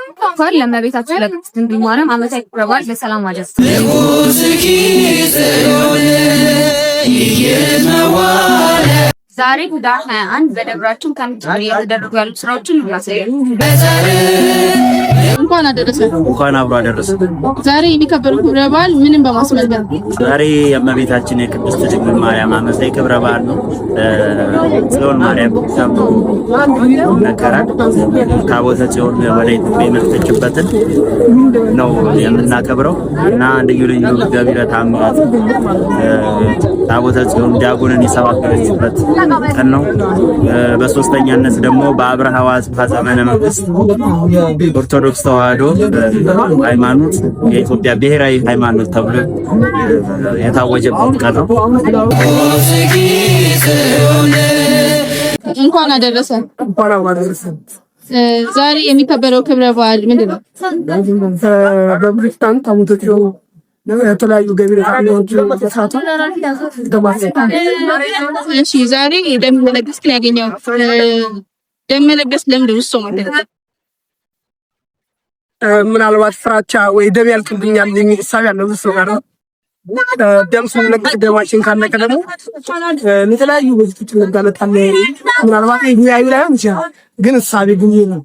እንኳን ለእመቤታችን ለቅድስት ድንግል ማርያም ዓመታዊ ክብረ በዓል በሰላም አደረሰን። ዛሬ ህዳር 21 በደብራችን ከምጭ እየተደረጉ ያሉ ስራዎችን እናሳያለን። እንኳን አደረሰ። እንኳን አብሮ አደረሰ። ዛሬ የሚከበረው ክብረ በዓል ምንም በማስመልከት? ዛሬ የእመቤታችን የቅድስት ድንግል ማርያም ዓመታዊ ክብረ በዓል ነው። ጽዮን ማርያም ተብሎ ይነገራል። ታቦተ ጽዮን ወደ ኢትዮጵያ የመጣችበትን ነው የምናከብረው እና ልዩ ልዩ ገቢረ ተአምራት ታቦተ ጽዮን ዳጎንን የሰባበረችበት ቀን ነው። በሶስተኛነት ደግሞ በአብርሃ ወአጽብሃ ዘመነ መንግስት ኦርቶዶክስ ተዋህዶ ሃይማኖት የኢትዮጵያ ብሔራዊ ሃይማኖት ተብሎ የታወጀበት ቀን ነው። እንኳን አደረሰ። ዛሬ የሚከበረው ክብረ በዓል ምንድን ነው? በብሪታን ታቦተ ጽዮን የተለያዩ ገቢረ እሺ፣ ዛሬ ደም መለገስ ግን ያገኘው ደም መለገስ ለምንድን ነው እሱ ማለት ነው? ምናልባት ፍራቻ ወይ ደም ያልቅብኛል የሚል እሳቤ ያለው ሰው ጋር ደም ስንለግስ ደማችን ካለቀ ደግሞ ለተለያዩ በሽታዎች እንጋለጣለን። ምናልባት ሙያዊ ላይሆን ይችላል፣ ግን እሳቤ ግን ይሄ ነው።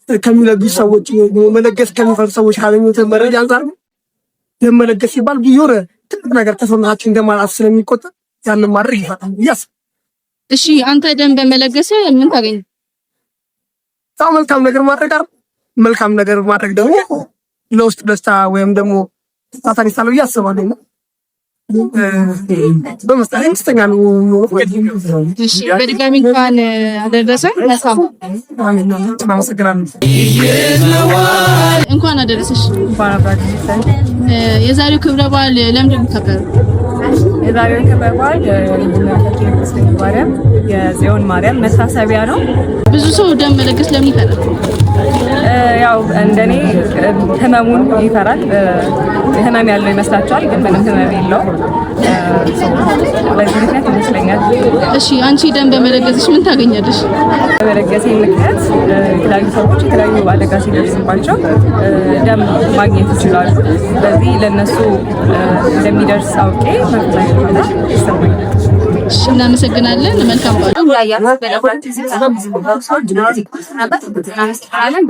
ከሚለግሱ ሰዎች መለገስ ከሚፈሩ ሰዎች ካገኙት መረጃ አንጻር ደም መለገስ ሲባል የሆነ ትልቅ ነገር ከሰውነታችን እንደማጣት ስለሚቆጠር ያንን ማድረግ ይፈታል። ያስ እሺ፣ አንተ ደም በመለገስ ምን ታገኝ? በጣም መልካም ነገር ማድረግ አይደል? መልካም ነገር ማድረግ ደግሞ ለውስጥ ደስታ ወይም ደግሞ ታታኒ ሳለው ብዬ አስባለሁ። በመስጠት ደስተኛ ነው። እሺ፣ በድጋሚ እንኳን አደረሰ። መልካም አመሰግናለሁ። እንኳን አደረሰሽ። የዛሬው ክብረ በዓል ለምንድን ነው የሚከበረው? የዛሬው ክብረ በዓል የእመቤታችን የቅድስት ድንግል ማርያም የጽዮን ማርያም መታሰቢያ ነው። ብዙ ሰው ደም መለገስ ለምን ይፈራል? ያው እንደኔ ህመሙን ይፈራል። ህመም ያለው ይመስላቸዋል፣ ግን ምንም ህመም የለውም። በዚህ ምክንያት ይመስለኛል። እሺ፣ አንቺ ደም በመለገስሽ ምን ታገኛለሽ? በመለገሴ ምክንያት የተለያዩ ሰዎች የተለያዩ አደጋ ሲደርስባቸው ደም ማግኘት ይችላሉ። ስለዚህ ለእነሱ እንደሚደርስ አውቄ መንፈሳዊ እርካታ ይሰማኛል። እሺ፣ እናመሰግናለን። መልካም በዓል። እንዳያችሁት በደብራችን ሰዎች ነበር። እናመሰግናለን።